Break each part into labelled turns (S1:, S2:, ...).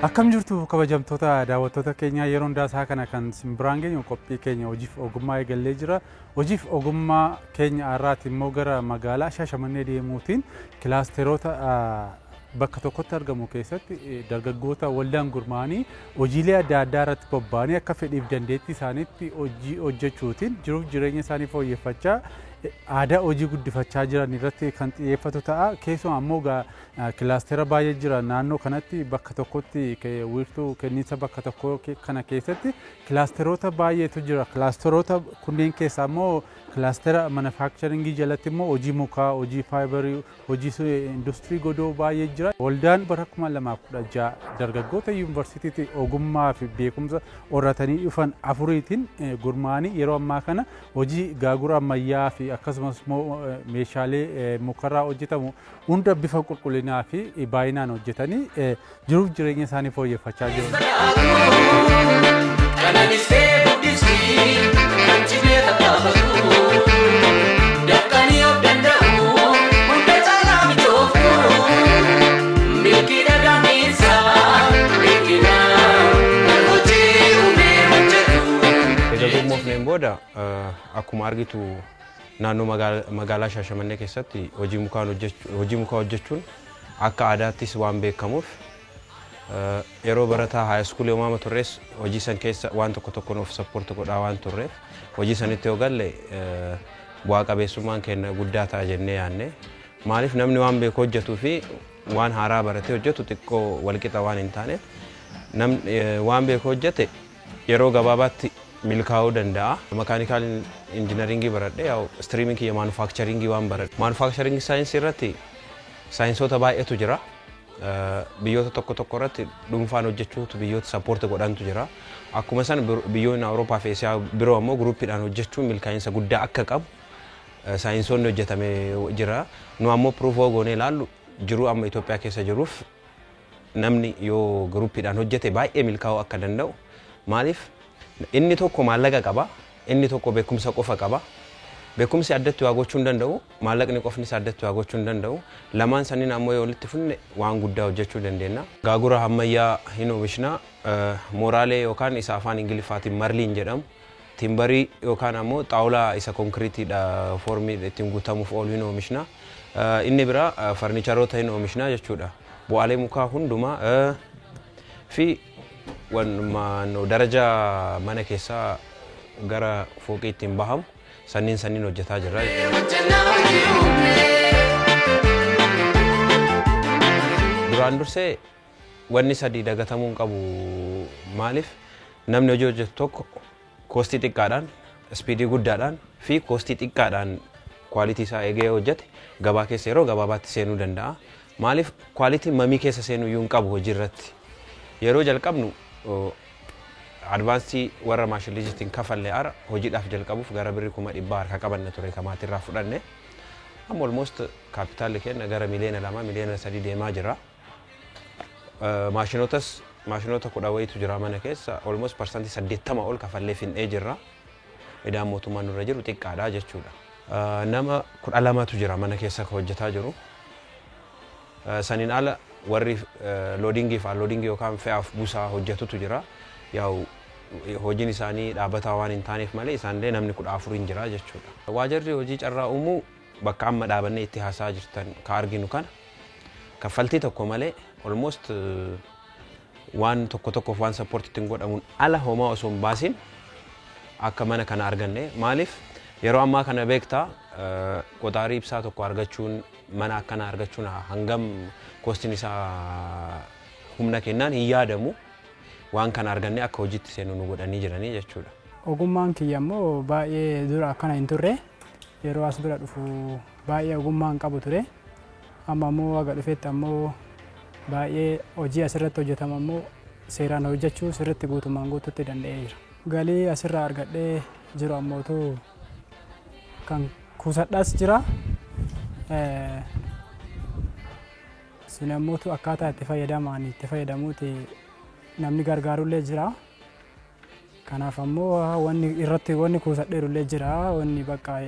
S1: Akkam jirtu kabajamtoota daawwattoota keenyaa? Yeroo hundaa isaa kana kan isin biraan geenyu qophii keenya hojiif ogummaa eegallee jira. Hojiif ogummaa keenya har'aati immoo gara magaalaa Shaashamannee deemuutiin kilaasteroota bakka tokkotti argamu keessatti dargaggoota waldaan gurmaa'anii hojiilee adda addaa irratti bobba'anii akka fedhiif dandeettii isaaniitti hojii hojjechuutiin jiruuf jireenya isaanii fooyyeffachaa aadaa hojii guddifachaa jiran irratti kan xiyyeeffatu ta'a. Keessumaa immoo kilaastera baay'ee jira naannoo kanatti, bakka tokkotti wiirtuu kenniinsa bakka tokko kana keessatti kilaasteroota baay'eetu jira. Kilaasteroota kunneen keessaa immoo kilaastera manufacturingii jalatti immoo hojii mukaa, hojii faayibarii, hojii industirii godoo baay'ee jira. Waldaan bara 2016 dargaggoota yuunivarsiitiitti ogummaa fi beekumsa horatanii dhufan afuriitiin gurmaa'anii yeroo ammaa kana hojii gaagura ammayyaa fi akkasumas immoo meeshaalee mukarraa hojjetamu hunda bifa qulqullinaa fi baay'inaan hojjetanii jiruuf jireenya isaanii fooyyeffachaa jiru.
S2: Qananistee guddisii kan cimee tattaafatu, dafqanii of danda'u, hunda caalaa mijooftu, milkii dhagaaniinsa beekinaa kan hojii uumee hojjetu.
S3: Egaa gurmoofneen booda akkuma argitu naannoo magaalaa Shaashamannee keessatti hojii mukaa hojjechuun akka aadaattis waan beekamuuf, yeroo barataa high school yommuu turres hojii san keessa waan tokko tokkoon of support godhaa waan turreef, hojii sanitti yoo galle bu'aa qabeessummaan keenya guddaa ta'a jennee yaadne. Maaliif, namni waan beeku hojjetuu fi waan haaraa baratee hojjetu xiqqoo walqixa waan hin taaneef, namni waan beeku hojjete yeroo gabaabaatti milkaa'uu danda'a. Mechanical engineeringii baradhe, yaa'u streamiin kiyya manufacturingii waan baradhe. Manufacturingii saayinsii irratti saayinsoota baay'eetu jira. Biyyoota tokko tokko irratti dhuunfaan hojjechuutu biyyoota support godhantu jira. Akkuma san biyyoonni Awurooppaa fi Eesiyaa biroo ammoo groupiidhaan hojjechuun milkaa'insa guddaa akka qabu saayinsoonni hojjetamee jira. Nu ammoo proof goonee ilaallu jiruu amma Itoophiyaa keessa jiruuf namni yoo groupiidhaan hojjete baay'ee milkaa'uu akka danda'u. Maaliif, inni tokko maallaqa qaba, inni tokko beekumsa qofa qaba. Beekumsi addatti waa gochuu hin danda'u, maallaqni qofnis addatti waa gochuu hin danda'u. Lamaan saniin ammoo yoo walitti funne waan guddaa hojjechuu dandeenya. Gaagura ammayyaa hin oomishna, mooraalee yookaan isa afaan Ingiliffaatiin marliin jedhamu, timberii yookaan ammoo xaawulaa isa konkiriitiidha foormii ittiin guutamuuf oolu hin oomishna. Inni biraa farnicharoota hin oomishna jechuudha. Bu'aalee mukaa hundumaa fi daraja mana keessaa gara fooqii ittiin bahamu sanniin sanniin hojjetaa jirra.
S2: Hojjannaa hojii uumee.
S3: Duraan dursee wanni sadii dagatamuu hin qabu. Maaliif, namni hojii hojjetu tokko costii xiqqaadhaan, speedii guddaadhaan fi costii xiqqaadhaan quality isaa eegee hojjete gabaa keessa yeroo gabaabaatti seenuu danda'a. Maaliif, qualityn mamii keessa seenuu iyyuu hin qabu hojii irratti. Yeroo jalqabnu advanceii warra maashiniitiin kafalle ara hojiidhaaf jalqabuuf gara birrii 100,000 harka qabanne ture kamaatirraa fudhanne. Amma almost kaapitaalli keenya gara miliyoona 2, miliyoona 3 deemaa jira. Maashinotas maashinoota 10 wayitu jira mana keessa, almost 80% ol kafallee finnee jirra. Idaan mootummaan nurra jiru xiqqaadha jechuudha. Nama 12tu jira mana keessa kan hojjetaa jiru. Saniin ala warri loadingii fi unloadingii yookaan fe'aaf buusaa hojjetutu jira. Yaa'u hojiin isaanii dhaabbataa waan hin taaneef malee isaanillee namni 14 hin jira jechuudha. Waajirri hojii carraa uumuu bakka amma dhaabannee itti haasaa jirtan ka arginu kana kaffaltii tokko malee, almost waan tokko tokkoof waan support ittiin godhamuun ala homaa osoo hin baasin akka mana kana arganne. Maaliif, yeroo ammaa kana beektaa, qoxaarii ibsaa tokko argachuun, mana akkana argachuun hangam costiin isaa humna kennaan hin yaadamu. Waan kana arganne akka hojiitti seenu nu godhanii jiranii jechuudha.
S4: Ogummaan kiyya immoo baay'ee dura akkana hin turre. Yeroo as bira dhufu baay'ee ogummaa hin qabu ture. Amma immoo haga dhufetti ammoo baay'ee hojii asirratti hojjetamu ammoo seeraan hojjechuu sirriitti guutummaan guututti danda'ee jira. Galii asirraa argadhee jiru ammootu kan kuusadhaas jira. Sun ammootu akkaataa itti fayyadamaan itti fayyadamuuti namni gargaarullee jira. Kanaaf ammoo wanni irratti wanni kuusadheerullee jira, wanni bakka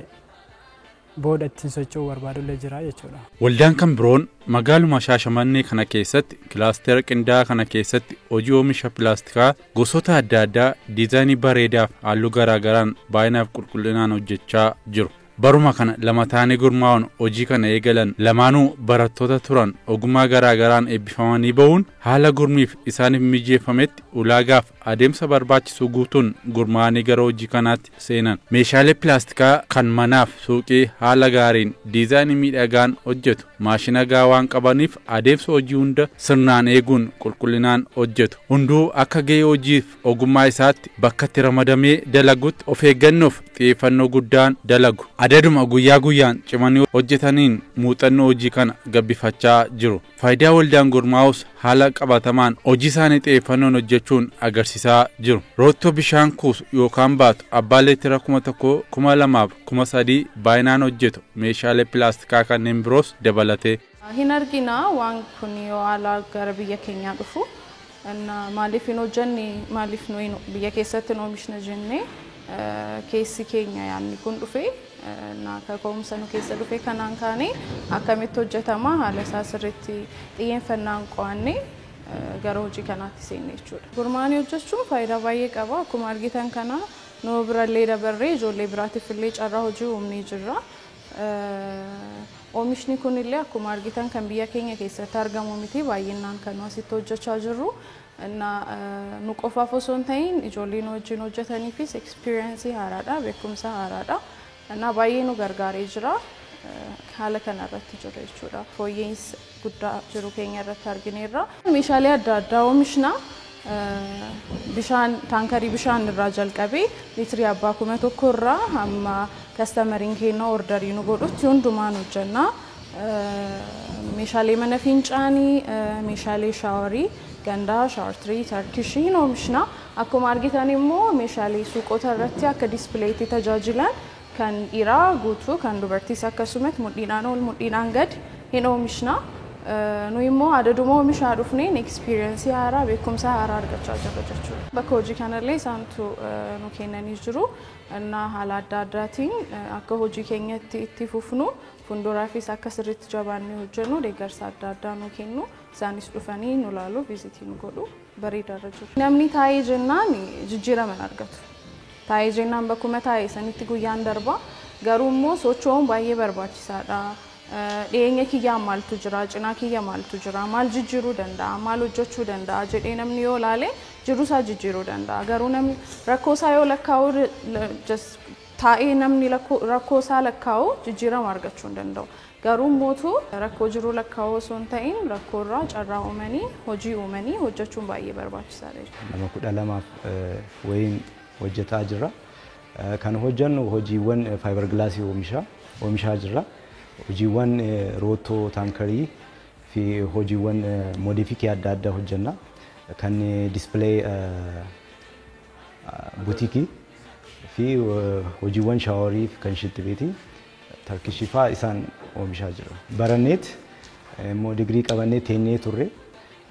S4: Booda ittiin socho'uu barbaadullee jira jechuudha.
S1: Waldaan kan biroon magaaluma Shaashamannee kana keessatti kilaastera qindaa'aa kana keessatti hojii oomisha pilaastikaa gosoota adda addaa diizaayinii bareedaaf halluu garaagaraan baay'inaaf qulqullinaan hojjechaa jiru. Baruma kana lama ta'anii gurmaa'uun hojii kana eegalan lamaanuu barattoota turan ogummaa garaagaraan eebbifamanii bahuun haala gurmiif isaaniif mijeeffametti ulaagaaf adeemsa barbaachisu guutuun gurmaa'anii gara hojii kanaatti seenan. Meeshaalee pilaastikaa kan manaaf suuqii haala gaariin diizaayinii miidhagaan hojjetu. Maashina gahaa waan qabaniif adeemsa hojii hunda sirnaan eeguun qulqullinaan hojjetu. Hunduu akka gahee hojiif ogummaa isaatti bakka itti ramadamee dalagutti of eeggannoof xiyyeeffannoo guddaan dalagu. Adaduma guyyaa guyyaan cimanii hojjetaniin muuxannoo hojii kana gabbifachaa jiru. Faayidaa waldaan gurmaa'us haala qabatamaan hojii isaanii xiyyeeffannoon hojjechuun agarsiisaa jiru. Roottoo bishaan kuusu yookaan baatu abbaa leetira 1000, 2000 fi 3000 baay'inaan hojjetu meeshaalee pilaastikaa kanneen biroos dabalatee.
S5: Hin argina waan kun yoo alaa gara biyya keenyaa dhufu. Maaliif hin hojjenne, maaliif nuyi biyya keessatti hin oomishna jennee keessi keenya yaadni kun dhufe kaka'umsa nu keessa dhufe kanaan kaanee akkamitti hojjetama haala isaa sirriitti xiyyeeffannaan qo'annee gara hojii kanaatti seenne jechuudha. Gurmaa'anii hojjechuun faayidaa baay'ee qaba. Akkuma argitan kana nu birallee dabarree ijoollee biraatiif illee carraa hojii uumnee jirra. Oomishni kunillee akkuma argitan kan biyya keenya keessatti argamu miti baay'inaan kan asitti hojjechaa jirru. Nu qofaaf osoo hin ta'in ijoollee nu wajjin hojjetaniifis ekspiriyeensii haaraadha, beekumsa haaraadha. Baay'ee nu gargaaree jira. Haala kanarratti jira jechuudha. Fooyya'insa guddaa jiru keenya irratti argineerra. Meeshaalee adda addaa oomishna. Bishaan taankarii bishaan irraa jalqabee liitirii abbaa 1000 irraa hamma kastamariin keenya ordarii nu godhutti hundumaan hojjenna. Meeshaalee mana fincaanii, meeshaalee shaaworii, gandaa, shaawor tirii, tarkishii hin oomishna. Akkuma argitan immoo meeshaalee suuqota irratti akka dispileetti tajaajilan kan dhiiraa guutuu kan dubartiis akkasumatti mudhiidhaan ol mudhiidhaan gad hin oomishna. Nu immoo adaduma oomishaa dhufneen ekspiriyeensii haaraa beekumsa haaraa argachaa jirra jechuudha. Bakka hojii kanallee isaantu nu kennanii jiru. Haala adda addaatiin akka hojii keenyatti itti fufnu fuulduraafis akka sirriitti jabaannee hojjennu deeggarsa adda addaa nu kennu. Isaanis dhufanii nu laalu, viizitii nu godhu bareedaarra jiru. Namni taa'ee jennaan jijjiirama hin argatu. Taa'ee jennaan bakkuma taa'e sanitti guyyaan darba. Garuu immoo socho'uun baay'ee barbaachisaadha. Dhiyeenya kiyyaa maaltu jira, cinaa kiyya maaltu jira, maal jijjiiruu danda'a, maal hojjechuu danda'a jedhee namni yoo ilaale jiruusaa jijjiiruu danda'a. Garuu namni rakkoosaa yoo lakkaa'u taa'ee namni rakkoosaa lakkaa'u jijjiirama argachuu hin danda'u. Garuu mootu rakkoo jiruu lakkaa'uu osoo hin ta'in rakkoorraa carraa uumanii hojii uumanii hojjechuun baay'ee barbaachisaadha jechuudha.
S6: Nama 12 wayiin hojjetaa jirra. Kan hojjennu hojiiwwan faayibar gilaasii oomishaa jirra. Hojiiwwan roottoo taankarii fi hojiiwwan moodifikii adda addaa hojjenna. Kan dispilee butikii fi hojiiwwan shaaworii fi kan shittibeetii tarkishii fa'aa isaan oomishaa jira. Baranneet immoo digirii qabannee teenyee turre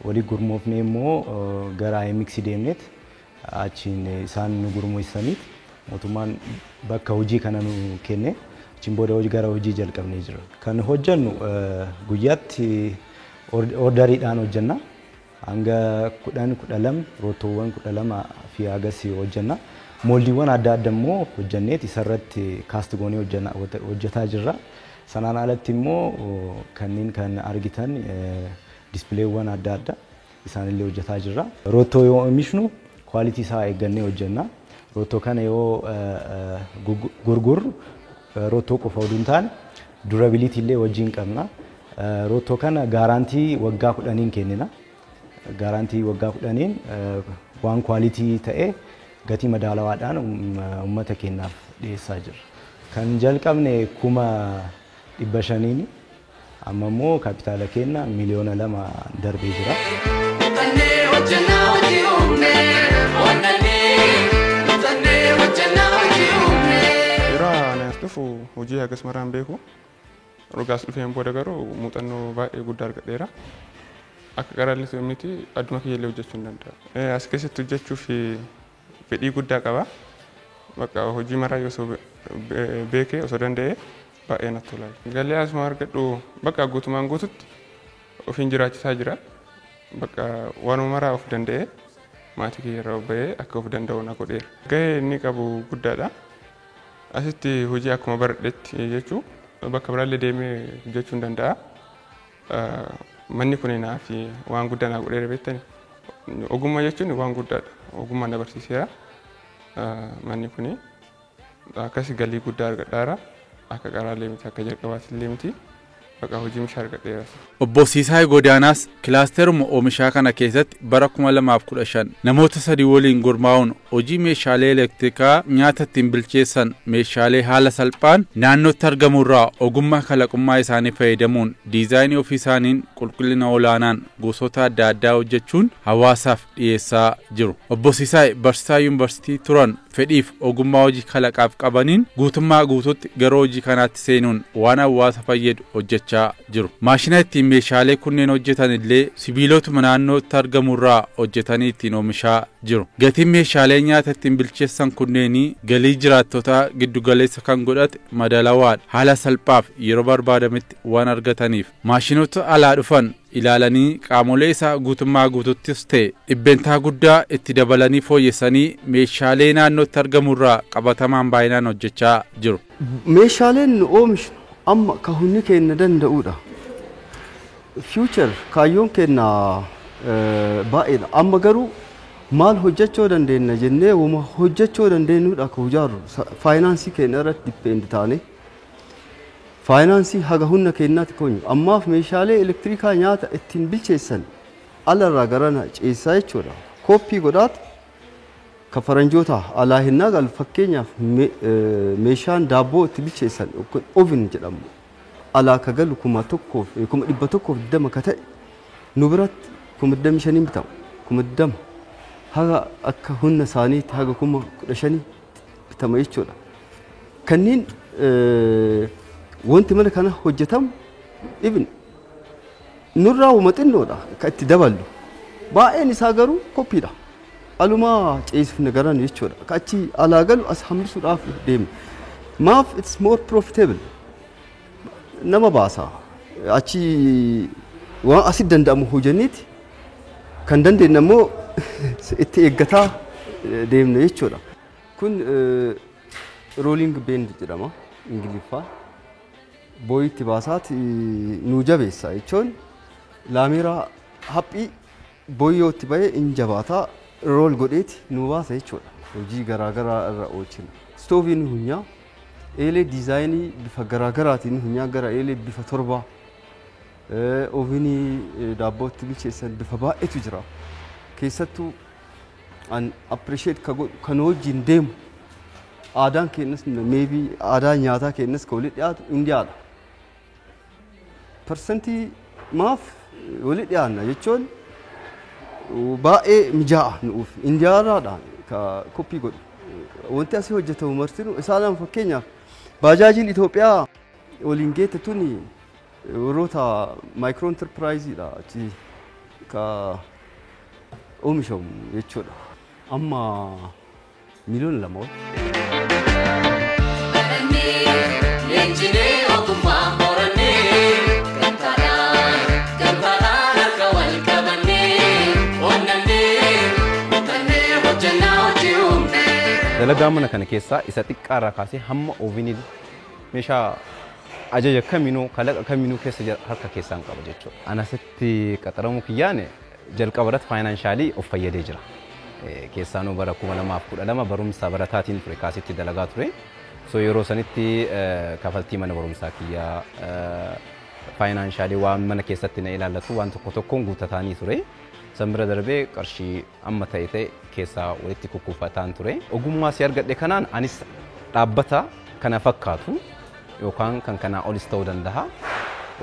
S6: walii gurmoofnee immoo gara IMX deemneet achiin isaan nu gurmeessaniit mootummaan bakka hojii kana nu kenne achiin booda gara hojii jalqabnee jira. Kan hojjennu guyyaatti ordariidhaan hojjenna. Hanga 10, 12 roottoowwan 12 fi hagas hojjenna. Mooldiiwwan adda addaa immoo hojjenneet isarratti kaast goonee hojjetaa jirra. Sanaan alatti immoo kanneen kan argitan dispileewwan adda addaa isaanillee hojjetaa jirra. Roottoo yoo oomishnu kwaalitii isaa eeggannee hojjenna. Roottoo kana yoo gurgurru roottoo qofa oduu hin taane durabiliitii illee wajjin qabna. Roottoo kana gaaraantii waggaa 10 kennina. Gaaraantii waggaa 10 waan kwaalitii ta'e gatii madaalawaadhaan uummata keenyaaf dhiyeessaa jirra. Kan jalqabne 500,000 amma immoo kaapitaala keenya 2 miliyoona darbee jira.
S7: Yeroo ani as dhufu hojii hagas maraan beeku. Rogaas dhufeen booda garuu muuxannoo baay'ee guddaa argadheera. Akka qaraallee miti adduma kiyyallee hojjechuu hin danda'a. As keessatti hojjechuuf fedhii guddaa qaba. Bakka hojii maraa osoo beekee osoo danda'ee Baay'ee natti tola. Galii asuma argadhu bakka guutumaan guututti ofiin jiraachisaa jira. Bakka waanuma maraa of danda'ee maatii kiyya irraa of bahee akka of danda'u na godheera. Gahee inni qabu guddaadha. Asitti hojii akkuma baradhetti jechuu bakka biraallee deemee hojjechuu hin danda'a. Manni kun naaf waan guddaa naa godheera beektani. Ogummaa jechuun waan guddaadha. Ogummaa na barsiiseera. Manni kun akkas galii guddaa argadhaara. Akka qaraallee miti, akka jalqabaatillee miti. Bakka hojii mishaa argadheera.
S1: Obbo Siisaay Godaanaas kilaasteruma oomishaa kana keessatti bara 2015 namoota sadii waliin gurmaa'uun hojii meeshaalee elektirikaa nyaata ittiin bilcheessan meeshaalee haala salphaan naannootti argamurraa ogummaa kalaqummaa isaanii fayyadamuun diizaayinii ofii isaaniin qulqullina olaanaan gosoota adda addaa hojjechuun hawaasaaf dhiyeessaa jiru. Obbo Siisaay barsiisaa yuunivarsiitii turan fedhiif ogummaa hojii kalaqaaf qabaniin guutummaa guutuutti gara hojii kanaatti seenuun waan hawaasa fayyadu hojjechaa jiru. Maashina ittiin meeshaalee kunneen hojjetan illee sibiilotuma naannootti argamurraa hojjetanii ittiin oomishaa jiru. Gatiin meeshaalee nyaata ittiin bilcheessan kunneenii galii jiraattotaa giddugaleessa kan godhate madaalawaadha. Haala salphaaf yeroo barbaadametti waan argataniif maashinoota alaa dhufan ilaalanii qaamolee isaa guutummaa guututtis ta'e dhibbentaa guddaa itti dabalanii fooyyessanii meeshaalee naannootti argamurraa qabatamaan baay'inaan hojjechaa jiru.
S8: Meeshaaleen nu oomishnu amma ka humni keenya danda'udha. Future kaayyoon keenya baay'eedha. Amma garuu maal hojjechuu dandeenya jennee wama hojjechuu dandeenyudha ka hojjaarru. Faayinaansii keenya irratti depend taane faayinaansii haga humna keenyaatti koonyu. Ammaaf meeshaalee elektirikaa nyaata ittiin bilcheessan alarraa garana ceessaa jechuudha. Kooppii godhaat ka faranjoota alaa hinnaa galu fakkeenyaaf meeshaan daabboo itti bilcheessan oven jedhamu. Alaa ka galu 1,120 ka ta'e nu biratti 25,000 bitamu. 20,000 haga akka humna isaaniitti haga 15,000 bitama jechuudha. Kanneen wanti mana kana hojjetamu even nurraa wama xinnoodha ka itti daballu. Baay'een isaa garuu koppiidha. Alumaa ceesifne garan jechuudha. Ka achi alaa galu as hambisuudhaaf deemna. Maaf it's more profitable. Nama baasa. Achi waan asi danda'amu hojjenneeti kan dandeenye immoo itti eeggataa deemna jechuudha. Kun rolling bend jedhama Ingiliffaan. Booyitti baasaati nu jabeessa jechuun laameeraa haphii booyyootti bahee in jabaataa rool godheeti nu baasa jechuudha. Hojii garaagaraa irra oolchina. Stooviin hunyaa eelee diizaayinii bifa garaagaraatiin hunyaa gara eelee bifa torbaa ovenii daabbootti bilcheessan bifa baay'eetu jira. Keessattuu an appreciate ka godhu kan wajjin deemu aadaan keenyas maybe aadaa nyaataa keenyas ka walitti dhiyaatu Indiyaadha. Persentii maaf walitti dhiyaanna jechuun baay'ee mijaa'a nuuf Indiyaarraadhaan ka koppii godhu. Wanti asii hojjetamu martinuu isaan fakkeenyaaf baajaajiin Itoophiyaa waliin geette tuni warroota maayikiroo enterpiraayiziidha achi ka oomishamu jechuudha. Amma 2 million ol.
S2: Leenjinee ogummaa horannee gamtaadhaan gamtaadhaan harka wal qabannee onnannee kutannee hojjannaa hojii uumnee.
S3: Dalagaa mana kana keessaa isa xiqqaarraa kaasee hamma ovenii meeshaa ajaja kamiinuu kalaqa kamiinuu keessa harka keessaan qaba jechuudha. Ana asitti qaxaramuu kiyyaan jalqaba irratti financially of fayyadee jira. Keessaanuu bara 2012 barumsa barataatiin ture kaasitti dalagaa ture. So yeroo sanitti kafaltii mana barumsaa kiyyaa financially waan mana keessatti na ilaallatu waan tokko tokkoon guutataanii ture. San bira darbee qarshii amma ta'e ta'e keessaa walitti kukkuufataan ture. Ogummaa si argadhe kanaan anis dhaabbata kana fakkaatu yookaan kan kanaa olis ta'uu danda'a.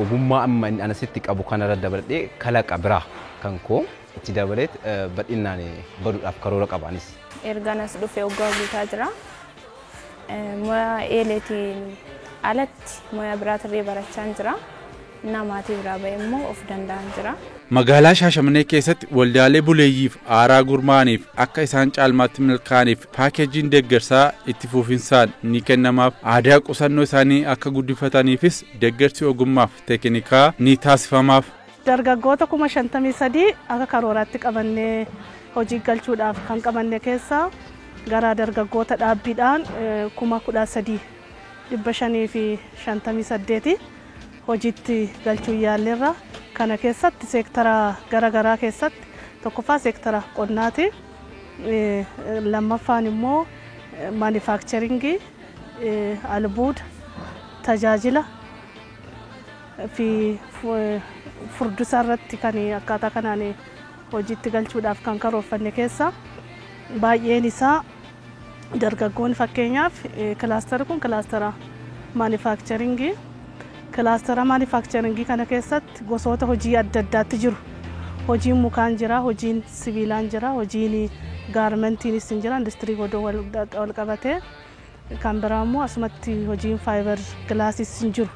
S3: Ogummaa amma inni anasitti qabu kanarra dabaladhee kalaqa biraa kan koo itti dabaleet bal'inaan baduudhaaf karoora qaba anis.
S9: Ergaan as dhufee waggaa guutaa jira. Moyaa eeleetiin alatti moyaa biraatirree barachaa jira. Innaa maatii biraa ba'e immoo of danda'an jira.
S1: Magaalaa Shaashamannee keessatti waldaalee buleeyyiif aaraa gurmaa'aniif akka isaan caalmaatti milkaa'aniif paakeejiin deeggarsaa itti fufinsaan ni kennamaaf. Aadaa qusannoo isaanii akka guddifataniifis deeggarsi ogummaaf teeknikaa ni taasifamaaf.
S10: Dargaggoota 53,000 akka karooraatti qabannee hojii galchuudhaaf kan qabanne keessaa gara dargaggoota dhaabbiidhaan 13,558 hojiitti galchuu yaalleerra. Kana keessatti seektara garaagaraa keessatti tokkoffaa seektara qonnaati. Lammaffaan immoo maanifaakcharingii, albuuda, tajaajila fi furdusa irratti kan akkaataa kanaan hojiitti galchuudhaaf kan karoorfanne keessa baay'een isaa dargaggoonni fakkeenyaaf kilaastarri kun kilaastara maanifaakcharingii. Kilaastara maanifaakcharingii kana keessatti gosoota hojii adda addaatti jiru. Hojiin mukaan jira, hojiin sibiilaan jira, hojiin gaarmentiinis hin jira, industirii godoo wal qabatee kan biraa immoo asumatti hojiin faayibar gilaasiis hin jiru.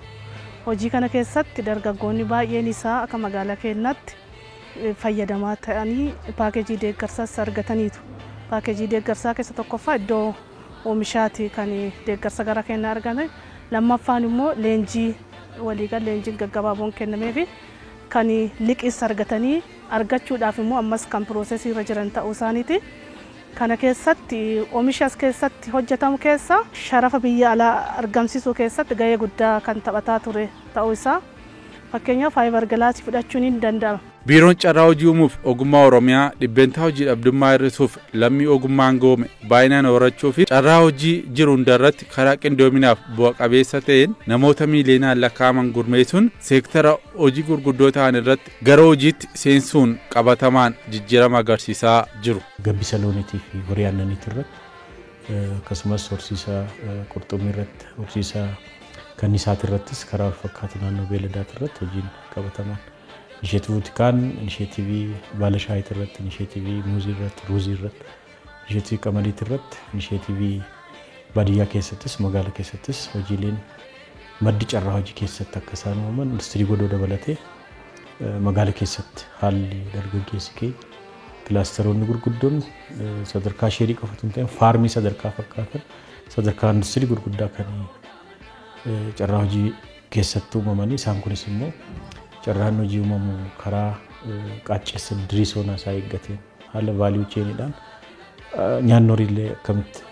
S10: Hojii kana keessatti dargaggoonni baay'een isaa akka magaalaa keenyaatti fayyadamaa ta'anii paakeejii deeggarsaas argataniitu. Paakeejii deeggarsaa keessa tokkoffaa iddoo oomishaati kan deeggarsa gara keenyaa argame. Lammaffaan immoo leenjii waliigal leenjiin gaggabaaboon kennameefi kan liqiis argatanii argachuudhaaf immoo ammas kan piroosesii irra jiran ta'uu isaaniiti. Kana keessatti oomisha as keessatti hojjetamu keessa sharafa biyya alaa argamsiisuu keessatti gahee guddaa kan taphataa ture ta'uu isaa fakkeenyaaf faayibar gilaasii fudhachuun hin danda'ama.
S1: Biiroon carraa hojii uumuuf ogummaa Oromiyaa dhibbeentaa hojii dhabdummaa hir'isuuf lammii ogummaan goome baay'inaan horachuu fi carraa hojii jiru hundarratti karaa qindoominaaf bu'a qabeessa ta'een namoota miiliyoonaan lakkaa'aman gurmeessuun seektara hojii gurguddoo ta'an irratti gara hojiitti seensuun qabatamaan jijjiirama agarsiisaa jiru.
S11: Gabbisa looniitii fi horii aannaniitii irratti akkasumas horsiisa qurxummii irratti horsiisa kanniisaati irrattis karaa wal fakkaatu naannoo beeladaati irratti hojiin qabatamaan. Inisheetivii Kaan, inisheetivii baala shaayitii irratti, inisheetivii muuzii irratti, ruuzii irratti, inisheetivii qamadiitii irratti, inisheetivii baadiyyaa keessattis magaalaa keessattis hojiileen maddi carraa hojii keessatti akka isaan uumaman industirii godoo dabalatee magaalaa keessatti haalli dargaggeessi keenya kilaasteroonni gurguddoon sadarkaa sheerii qofa osoo hin ta'in faarmii sadarkaa fakkaatan sadarkaa industirii gurguddaa kan carraa hojii keessatti uumamanii isaan kunis immoo carraan hojii uumamu karaa qaacceessa diriisoonaa isaa eeggateen haala vaaliyuu cheeniidhaan nyaanni horiillee akkamitti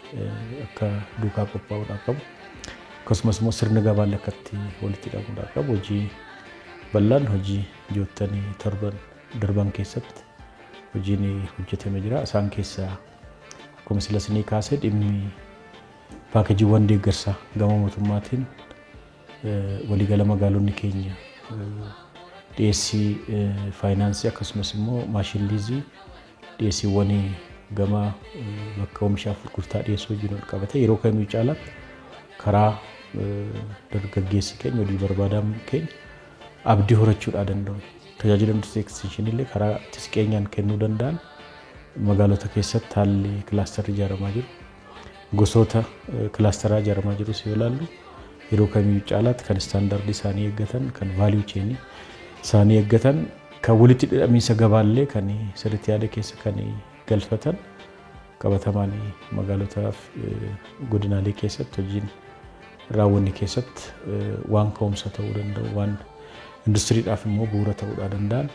S11: akka duukaa qophaa'uudhaa qabu akkasumas immoo sirna gabaallee akkatti walitti hidhamuudhaa qabu hojii bal'aan hojii joottanii torban darban keessatti hojiin hojjetame jira. Isaan keessaa akkuma sila isinii kaasee dhimmi paakeejiiwwan deeggarsaa gama mootummaatiin waliigala magaalonni keenya dhiyeessii faayinaansii akkasumas immoo maashin liizii dhiyeessiiwwan gama bakka oomishaaf gurgurtaa dhiyeessuu wajjin wal qabate yeroo kamiyyuu caalaatti karaa dargaggeessi keenya hojii barbaadan keenya abdii horachuudhaa danda'u. Tajaajila industirii ekstenshinii illee karaa itti siqeenyaan kennuu danda'an magaalota keessatti haalli kilaastarri ijaaramaa jiru gosoota kilaastaraa ijaaramaa jirus yoo ilaallu yeroo kamiyyuu caalaatti kan istaandardii isaanii eeggatan kan vaaliyuu cheenii isaanii eeggatan kan walitti hidhamiinsa gabaallee kan sirriitti yaada keessa kan galfatan qabatamaan magaalotaaf godinaalee keessatti hojiin raawwanni keessatti waan ka'umsa ta'uu danda'u waan industiriidhaaf immoo bu'uura ta'uudhaa danda'an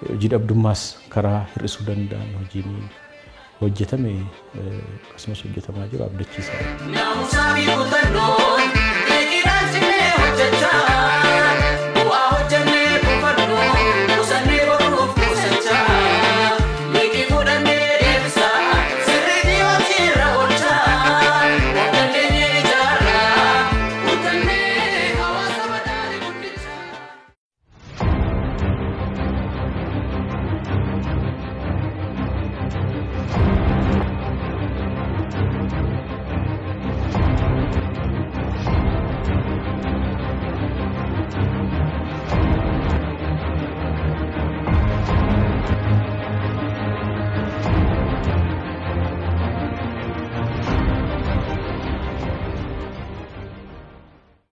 S11: hojii dhabdummaas karaa hir'isuu danda'an hojiin hojjetame akkasumas hojjetamaa jiru abdachiisaadha.
S2: Naamusaa fi kutannoon